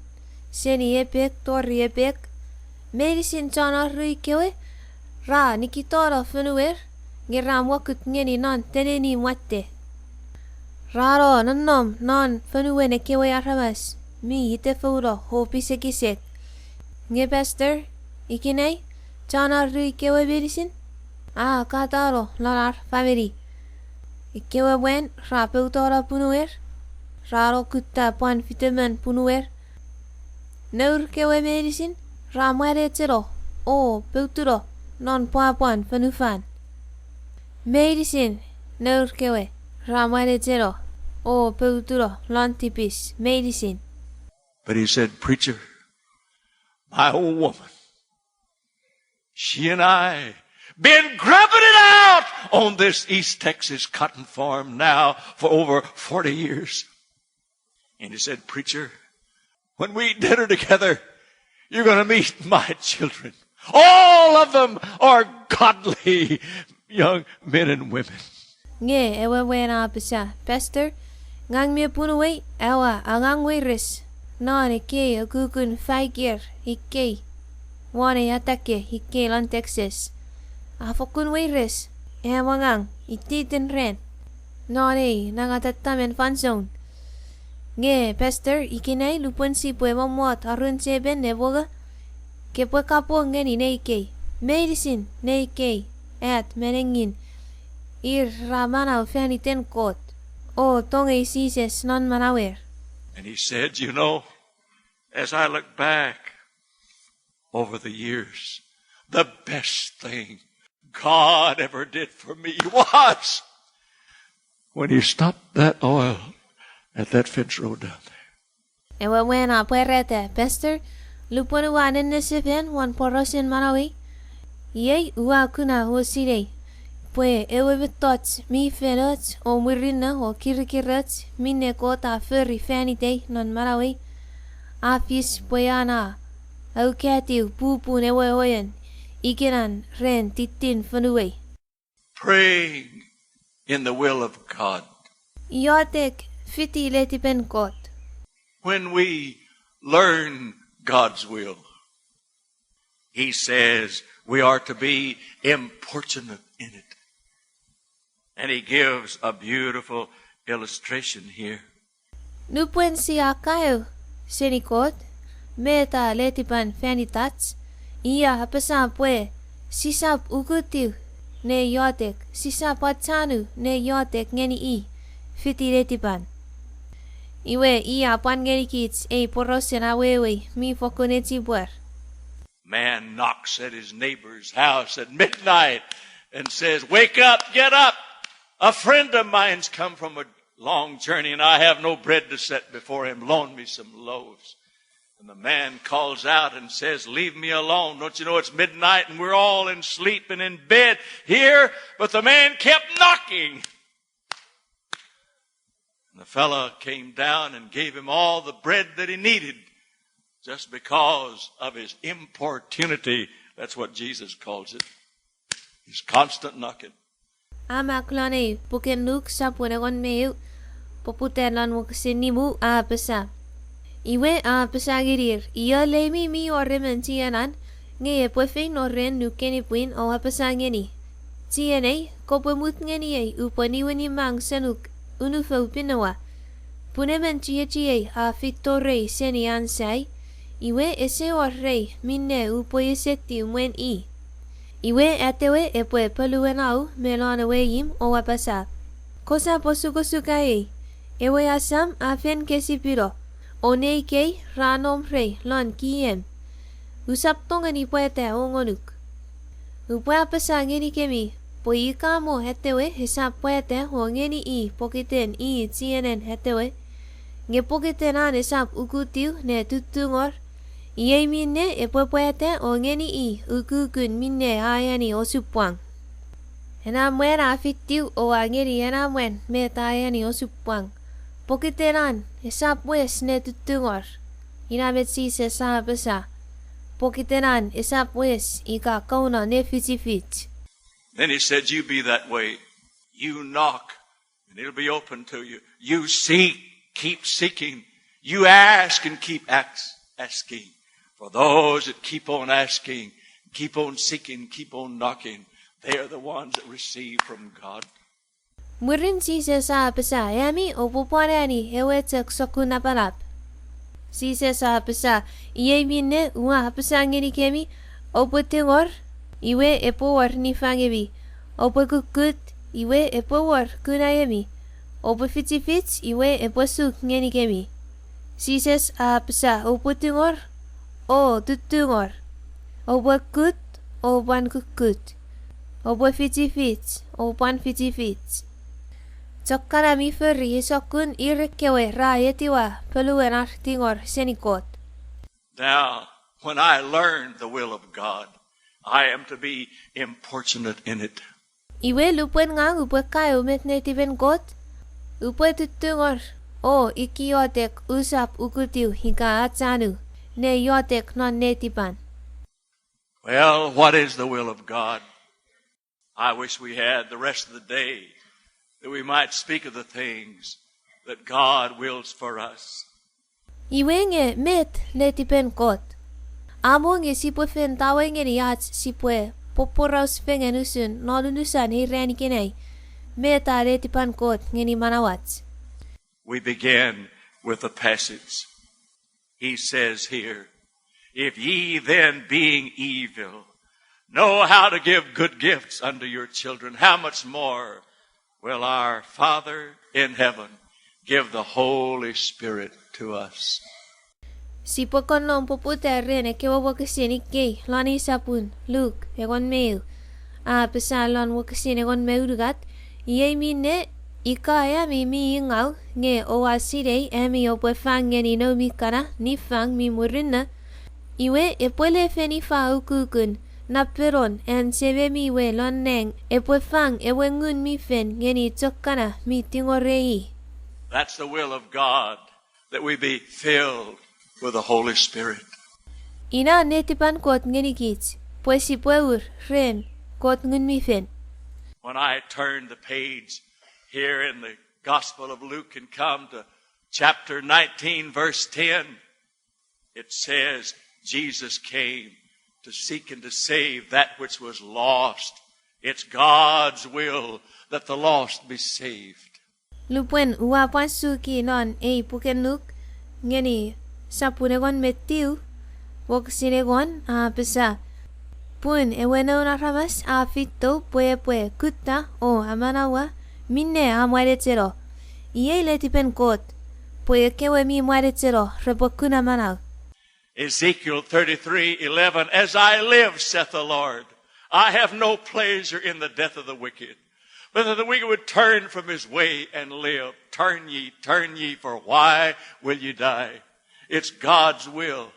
seni epek tori epek, meinisin chon arui kewe ra nikitano fonuer, nge ra mwokut ngeni non teneni mwatte. Ra no nonnom non fonuen ekkewe aramas mi itefouno o pisekisek. Nge Pastor, ikenai, chon arui kewe meinisin a katano non ar famini. Ekkewe mwan ra poutano punuer, ra no kutta pwan fitemon punuer. Nour kewe meinisin ra mwanecheno o poutuno non pwapwan fonufan. Meinisin nour kewe ra mwanecheno o poutuno non tipis meinisin. But he said, Preacher, my old woman, she and I been grubbing it out on this East Texas cotton farm now for over forty years. And he said, Preacher, when we eat dinner together, you're going to meet my children. All of them are godly young men and women. Nge ewe mwan a apasa, Pastor, ngang me punuei aua angang weires non ekkei ukukun faikier ikkei won ei atake ikkei lon Texas. A fokkun weires, am angang ititin ran non ei nangatamen fansoun. Nge Pastor, ikenai lupwen sipwe mommot arun chepen ne mongo, kepwe kapong ngeni nei kei, meinisin nei kei at me nengin, ir ra manau fan iten Kot o tongei Jises non manauer. And he said, You know, as I look back over the years, the best thing God ever did for me was when he stopped that oil at that fence road down there. Ewe mwan a pwarata, Pastor, lupwen ua nennesefan won porausen manauei, iei ua kuna o sinei pwe ewe mettoch mi fenoch o mwirinno o kirikiroch minne Kot a fori fan itei non manauei a fis pwe an a aukatiw pupun ewe oen ikenan ren titin fonuei. praying in the will of God. Iotek fiti letipen Kot. When we learn God's will, he says we are to be importunate in it. And he gives a beautiful illustration here. Nupwen sia kaeo seni Kot, meta letipan fan itach, ia apasa pwe sisap ukutiw ne iotek, sisap achanu ne iotek ngeni i fiti letipan. Iwe ia pwan ngenikich ei porausen awewe mi fokkun echipwer. Man knocks at his neighbor's house at midnight and says, "Wake up, get up. A friend of mine's come from a long journey, and I have no bread to set before him. Loan me some loaves." And the man calls out and says, "Leave me alone. Don't you know it's midnight and we're all in sleep and in bed here?" But the man kept knocking. And the fellow came down and gave him all the bread that he needed just because of his importunity. That's what Jesus calls it. His constant knocking. A mak lon ei puken Luk sopun engon me eu, poputa lon wokisin nimu a apasa: Iwe a apasa ngenir, io leimi mi wor emon chienan, nge epwe feino ren nukeni pwin o apasa ngeni, chienei, kopwe mut ngeniei upwe niwinimang senuk unufou pinawa. Pun emon chiechiei a feito rei seni an sai, iwe ese wor rei minne upwe isetiw mwen i. Iwe atewe epwe poluenau me lon ewe imw o apasa, kosap osukosuka ei, ewe asam a fen kesipino, o nei kei ra nom rei lon kiem. Usap tongeni pwata o ngonuk. Upwe apasa ngenikemi, pwe ika mo atewe esap pwata o ngeni i pokiten i chienen atewe, nge pokiten an esap ukutiw ne tuttungor, iei minne epwe pwata o ngeni i ukukun minne a eani osupwang. Ena mwan a fitiw o a ngeni ena mwan met a eani osupwang, pokiten an esap wes ne tuttungor. Ina met Jises a apasa, pokiten an esap wes ika kouno ne fichifich. Then he said, "You be that way. You knock, and it'll be open to you. You seek, keep seeking. You ask and keep ax-, asking. For those that keep on asking, keep on seeking, keep on knocking, they are the ones that receive from God." Mwirin Jises a apasa, ami oupwe pwan eani ewe chok sokkun napanap. Jises a apasa, iei minne ua apasa ngenikemi, oupwe tungor, iwe epwe wor niffangemi, oupwe kukkut, iwe epwe wor kunaemi, oupwe fichifich, iwe epwe suk ngenikemi. Jises a apasa, oupwe tungor, o tuttungor, oupwe kut, o pwan kukkut, oupwe fichifich, o pwan fichifich. Chok kana mi fori ei sokkun ir ekkewe ra etiwa poluen ar tingor seni Kot. Now, when I learn the will of God, I am to be importunate in it. Iwe lupwen ngang upwe kaeo met netipen Kot, upwe tuttungor o ikiotek usap ukutiw ika achanu ne iotek non netipan. Well, what is the will of God? I wish we had the rest of the day that we might speak of the things that God wills for us. Iwe nge met netipen Kot? Amo nge sipwe fen tawe ngeni ach sipwe poporaus fengen usun non unusan ei ran ikenai, met a netipan Kot ngeni manauach. We begin with the passage. He says here, "If ye then, being evil, know how to give good gifts unto your children, how much more will our Father in heaven give the Holy Spirit to us?" Sipwe kon nom poputa ren ekkewe wokisin ikei lon ei sopun Luk engon me eu. A apasa lon wokisin engon me unungat, iei minne, ika ami mi ngau nge oua sinei ami oupwe fang ngeni noumi kana niffang mi murinno, iwe epwe le fen ifa ukukun napenon an Sememi we lon nang epwe fang ewe Ngun mi Fel ngeni chok kana mi tingorei. That's the will of God, that we be filled with the Holy Spirit. Ina netipan Kot ngenikich, pwe sipwe ur ren Kot Ngun mi Fel. When I turn the page here in the Gospel of Luke and come to chapter nineteen, verse ten, it says, Jesus came to seek and to save that which was lost. It's God's will that the lost be saved. Lupwen ua pwan suki non ei puken Luk ngeni sapun engon me tiu, wokisin engon a apasa, pun ewe Noun Aramas a feito pwe epwe kutta o amanaua minne a mwanecheno. Iei letipen Kot, pwe ekkewe mi mwanecheno repwe kuna manau. Ezekiel thirty-three eleven, As I live, saith the Lord, I have no pleasure in the death of the wicked, but that the wicked would turn from his way and live. Turn ye, turn ye, for why will you die? It's God's will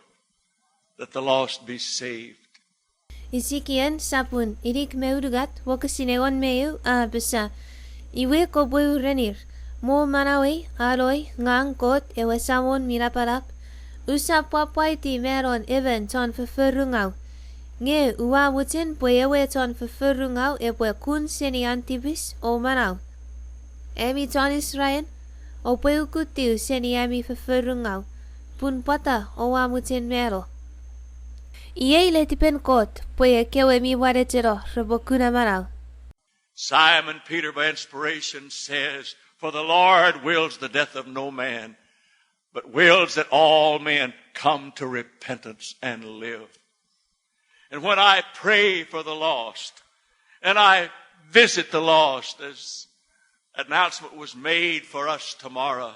that the lost be saved. Isikiel sapun inik me unungat wokisin engon me eu a apasa, iwe kopwe urenir, mo manauei, anoi, ngang Kot ewe Samon mi Napanap, usap pwapwaiti manon emon chon fofforungau, nge ua mochen pwe ewe chon fofforungau epwe kun seni an tipis o manau. Ami chon Israel, oupwe ukutiw seni ami fofforungau, pun pwata oua mochen mano. Iei letipen Kot pwe ekkewe mi mwanecheno repwe kuna manau. Simon Peter, by inspiration, says, For the Lord wills the death of no man, but wills that all men come to repentance and live. And when I pray for the lost, and I visit the lost, as announcement was made for us tomorrow,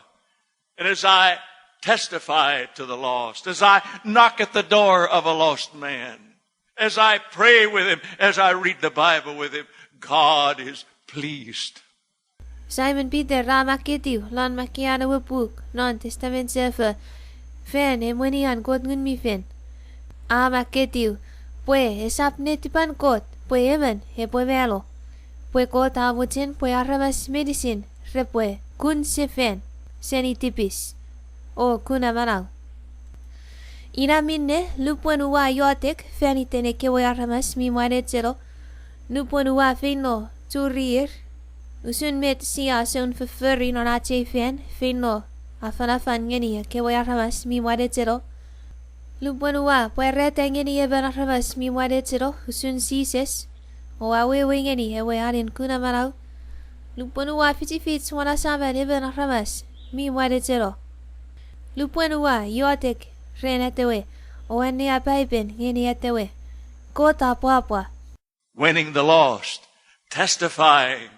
and as I testify to the lost, as I knock at the door of a lost man, as I pray with him, as I read the Bible with him, God is pleased. Simon Peter a makketiw lon makkean ewe puk non Testament Sefo, fan emweni an Kot Ngun mi Fel. A makketiw pwe esap netipan Kot pwe emon epwe mano, pwe Kot a mochen pwe aramas meinisin repwe kun sefan seni tipis o kuna manau. Ina minne, lupwen ua iotek fan iten ekkewe aramas mi mwanecheno, nupwen ua feino churir, usun met sia soun foffori non ach ei fan, feino afanafan ngeni ekkewe aramas mi mwanecheno, lupwen ua pwarata ngeni emon aramas mi mwanecheno usun Jises, o awewe ngeni ewe anen kuna manau, lupwen ua fichifich won asamen emon aramas mi mwanecheno, lupwen ua iotek ren atewe o annea Paipen ngeni atewe, Kot a pwapwa. Winning the lost, testifying,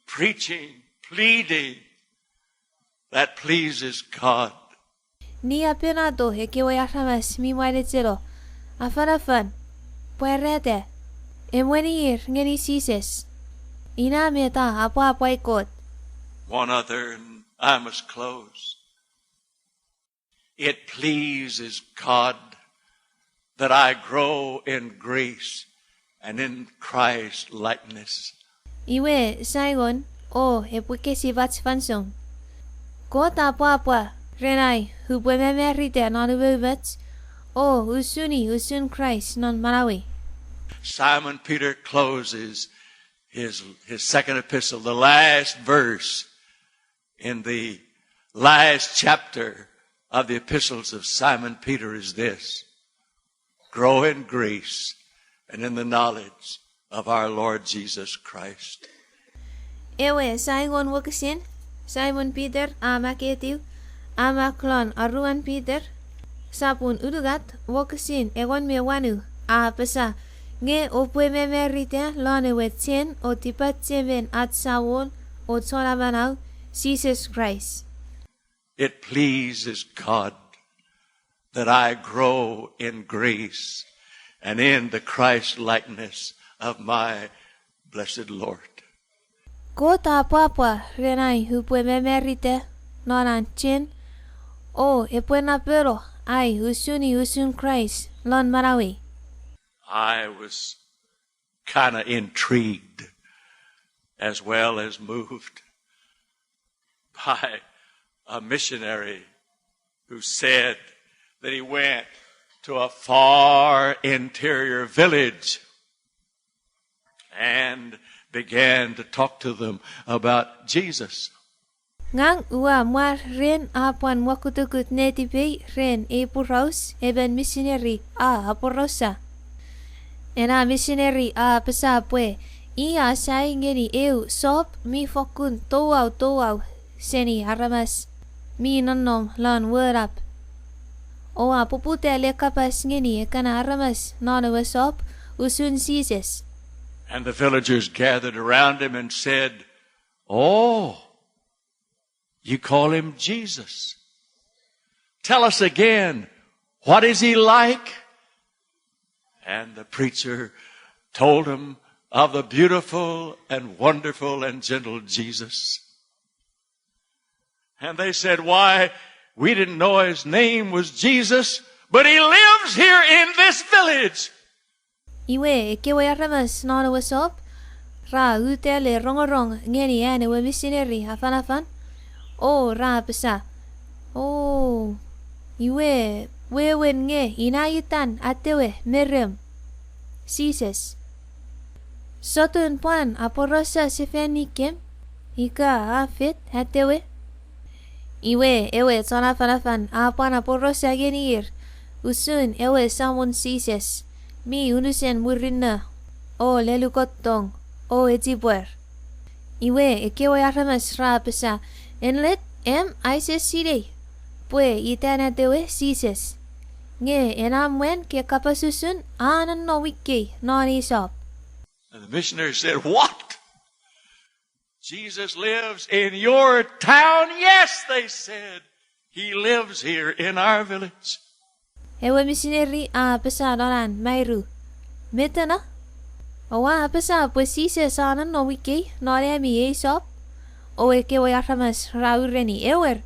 preaching, pleading, that pleases God. Niapenato ekkewe aramas mi mwanecheno, afanafan, pwarata, emwenir ngeni Jises, ina met a apwapwai Kot. One other, and I must close. It pleases God that I grow in grace and in Christ likeness. Iwe, Simon, o epwe kesipach fansoun. Kot a pwapwa ren ai upwe mamarita non umoumoch, o usuni usun Kraist non manauei. Simon Peter closes his, his second epistle, the last verse in the last chapter of the epistles of Simon Peter is this: Grow in grace and in the knowledge of our Lord Jesus Christ. Ewe saingon wokisin Simon Peter a makketiw, a mak lon aruan Peter, sapun unungat wokisin engon me wanu, a apasa, nge oupwe mamarita lon ewe chen o tipachemen ach Samon o Chon Amanau, Jises Kraist. It pleases God that I grow in grace and in the Christ likeness of my blessed Lord. Kot a pwapwa ren ai upwe mamarita non an chen, o epwe napeno ai usuni usun Kraist lon manauei. I was kinda intrigued as well as moved by a missionary who said that he went to a far interior village and began to talk to them about Jesus. Ngang ua mwar ren a pwan mwokutukut netipei ren ei poraus emon misineri a aporausa. Ena misineri a apasa pwe i a sai ngeni eu sop mi fokkun touau touau seni aramas mi nonnom lon wonap, o a poputa le kapas ngeni ekkana aramas non ewe sop usun Jises. And the villagers gathered around him and said, Oh, you call him Jesus. Tell us again, what is he like? And the preacher told him of the beautiful and wonderful and gentle Jesus. And they said, Why, we didn't know his name was Jesus, but he lives here in this village. Iwe, ekkewe aramas non ewe sop ra uta le rongorong ngeni an ewe misineri afanafan, o ra apasa, O, iwe, wewen nge ina itan atewe me rem, Jises. Sotun pwan aporausa sefanikem ika a fet atewe. Iwe ewe chon afanafan a pwan aporausa ngenir usun ewe Samon Jises mi unusen murinno o lelukottong o echipwer. Iwe ekkewe aramas ra apasa, Enlet, am aise sinei pwe itan atewe Jises, nge ena mwan ke kapas usun a nonnom ikei non ei sop. And the missionary said, What? Jesus lives in your town? Yes, they said, he lives here in our village. Ewe misineri a apasa non an mairu, Met ena? Oua apasa pwe Jises a nonnom ikei non ami ei sop? O ekkewe aramas ra ureni, Ewer,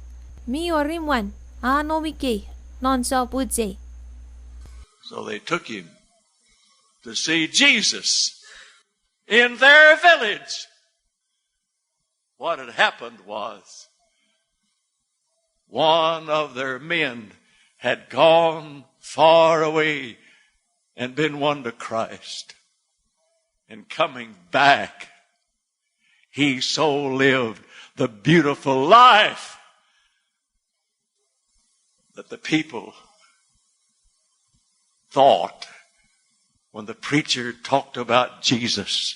mi wor imwan a nom ikei non sop uchei. So they took him to see Jesus in their village. What had happened was, one of their men had gone far away and been won to Christ. And coming back, he so lived the beautiful life that the people thought when the preacher talked about Jesus,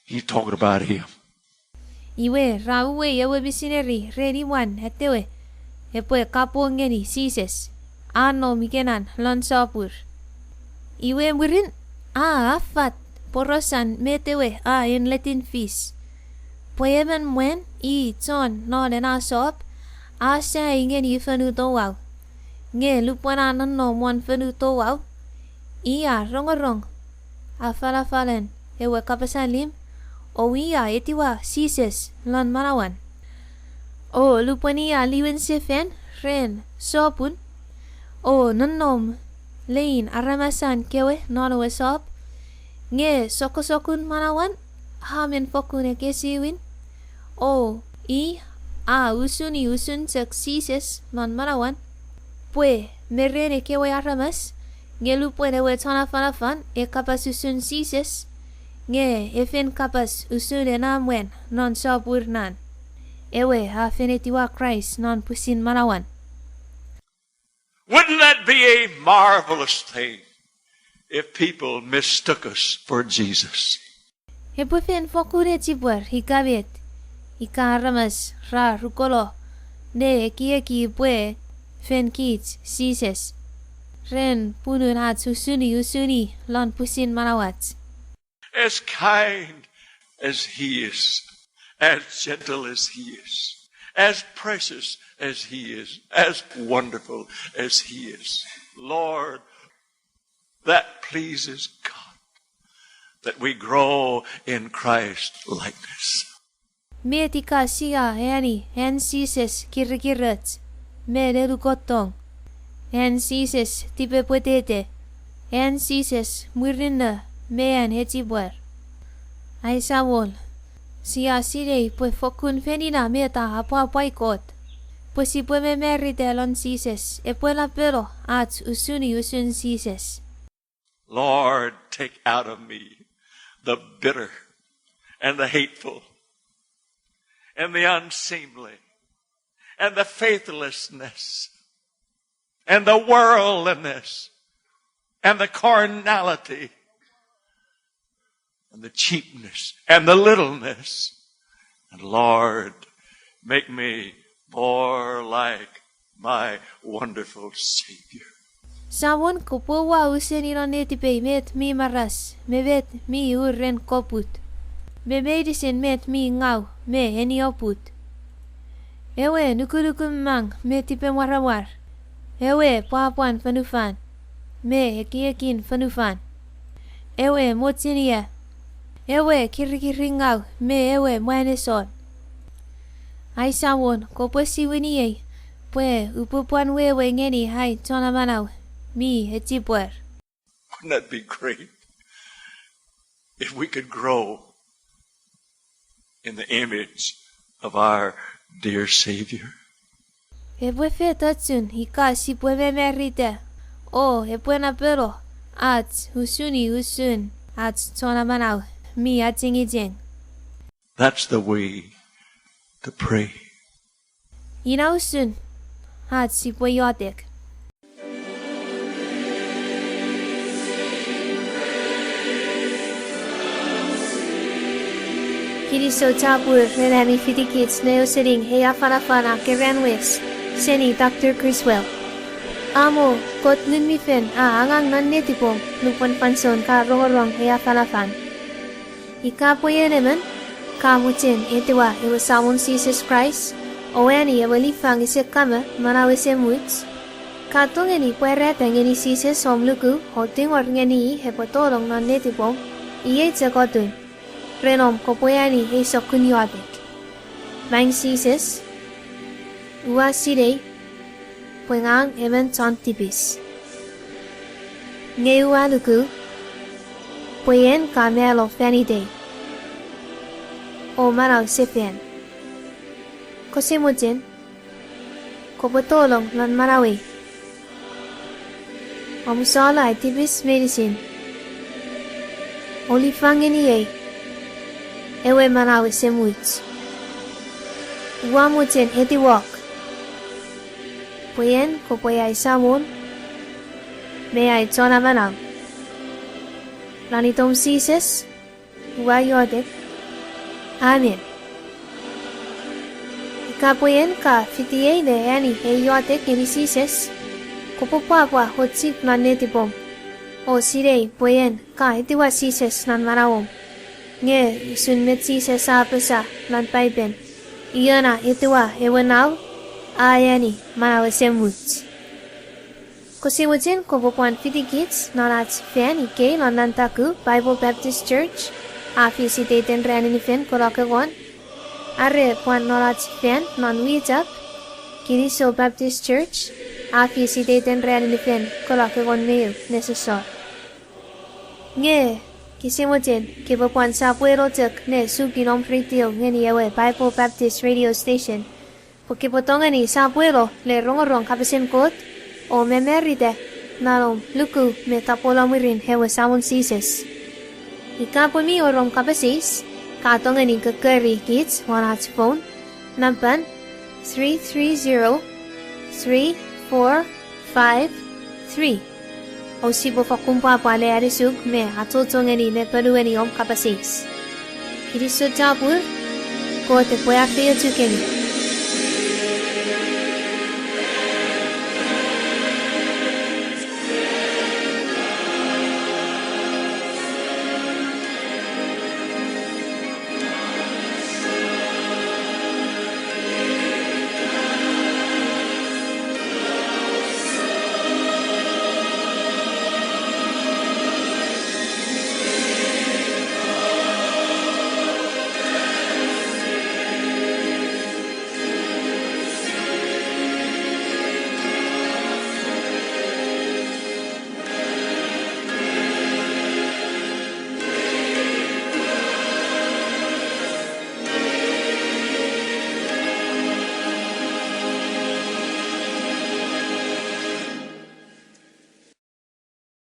he talked about him. Iwe ra uwei ewe misineri ren imwan atewe epwe kapong ngeni Jises a nom ikenan lon sopur. Iwe mwirin a affat porausan met ewe a enletin fis, pwe emon mwan i chon non ena sop a sai ngeni fonu touau. Nge lupwen a nonnom won fonu touau, i a rongorong afanafan ewe kapas allim, o i a etiwa Jises lon manauan. O lupwen i a liwin sefan ren sopun o nonnom lein aramasan kewe non ewe sop, nge sokkosokun manauan a men fokkun ekkesiwin, o i a usuni usun chok Jises non manauan, pwe me ren ekkewe aramas, nge lupwen ewe chon afanafan e kapas usun Jises, nge e fen kapas usun ena mwan non sopur nan, ewe a fen etiwa Kraist non pwisin manauan. Wouldn't that be a marvelous thing if people mistook us for Jesus? Epwe fen fokkun echipwer ika met, ika aramas ra rukolo ne ekieki pwe fen kich Jises ren punun ach usuni usuni lon pwisin manauach. As kind as he is, as gentle as he is, as precious as he is, as wonderful as he is, Lord, that pleases God, that we grow in Christ likeness. Met ika sia eani an Jises kirikiroch me lelukottong, an Jises tipepwetete, an Jises mwirinno me an echipwer. Ai Samol, sia sinei pwe fokkun fen ina met a apwapwai Kot, pwe sipwe mamarita lon Jises epwe lapeno ach usuni usun Jises. Lord, take out of me the bitter and the hateful and the unseemly and the faithlessness and the worldliness and the carnality and the cheapness and the littleness. And Lord, make me more like my wonderful Savior. Samon, kopwe uwa usun non netipei met mi maras me met mi uren koput, me meinisin met mi ngau me enioput, ewe nukunuk mang me tipemwaramwar, ewe pwapwan fonufan me ekiekin fonufan, ewe mochen ia, ewe kirikiringau me ewe mwanesor. Ai Samon, kopwe siwini ei pwe upwe pwan wewe ngeni ai Chon Amanau mi echipwer. Wouldn't that be great if we could grow in the image of our dear Savior? Epwe fetochun ika sipwe mamarita o epwe napeno ach usuni usun ach Chon Amanau mi achengicheng. That's the way to pray. Ina usun ach sipwe iotek. Kinisou chapur ren ami fitikich ne ausening ei afanafan a keran wes seni Doctor Criswell. Amo Kot Ngun mi Fel a angang non netipom nupwen fansoun ka rongorong ei afanafan. Ika pwe en emon ka mochen etiwa ewe Samon Jises Kraist o ani ewe lifang ese kamo, manau ese much, ka tongeni pwarata ngeni Jises om luku o tingor ngeni i epwe tolong non netipom, iei chok otun, ren om kopwe ani ei sokkun iotek. Maing Jises, ua sinei pwe ngang emon chon tipis. Nge ua luku pwe en ka malo fan itei o manau sefan. Kose mochen kopwe tolong non manauei, omusalo ai tipis meinisin, o lifang ngeniei ewe manau ese much. Ua mochen etiwok pwe en kopwe ai Samon me ai Chon Amanau. Non itom Jises ua iotek, amen. Ika pwe en ka fitiei ne ani ei iotek ngeni Jises, kopwe pwapwa o chip non netipom o sinei pwe en ka etiwa Jises non manauom. Nge usun met Jises a apasa non Paipen, ion a etiwa ewe Nau a ani manau ese much. Kose mochen kopwe pwan fitikich non ach fan ikei non Nantaku Bible Baptist Church, a fis iteiten ranin fen Kolokegon, are pwan non ach fan non Wichap, Kinisou Baptist Church, a fis iteiten ranin fen Kolokegon me eu nesosor. Nge kose mochen kopwe pwan sopweno chok ne suki noum radio ngeni ewe Bible Baptist Radio Station, pwe kopwe tongeni sopweno ne rongorong kapasen Kot o mamarita non om luku me tapweno mwirin ewe Samon Jises. Ika pwe mi wor om kapas eis, ka tongeni kokkori kich won ach phone nampan three three zero three four five three. O sipwe fakkun pwapwa ne anisuk me achocho ngeni me ponueni om kapas eis. Kinisou chapur, Kot epwe afeiochukemi.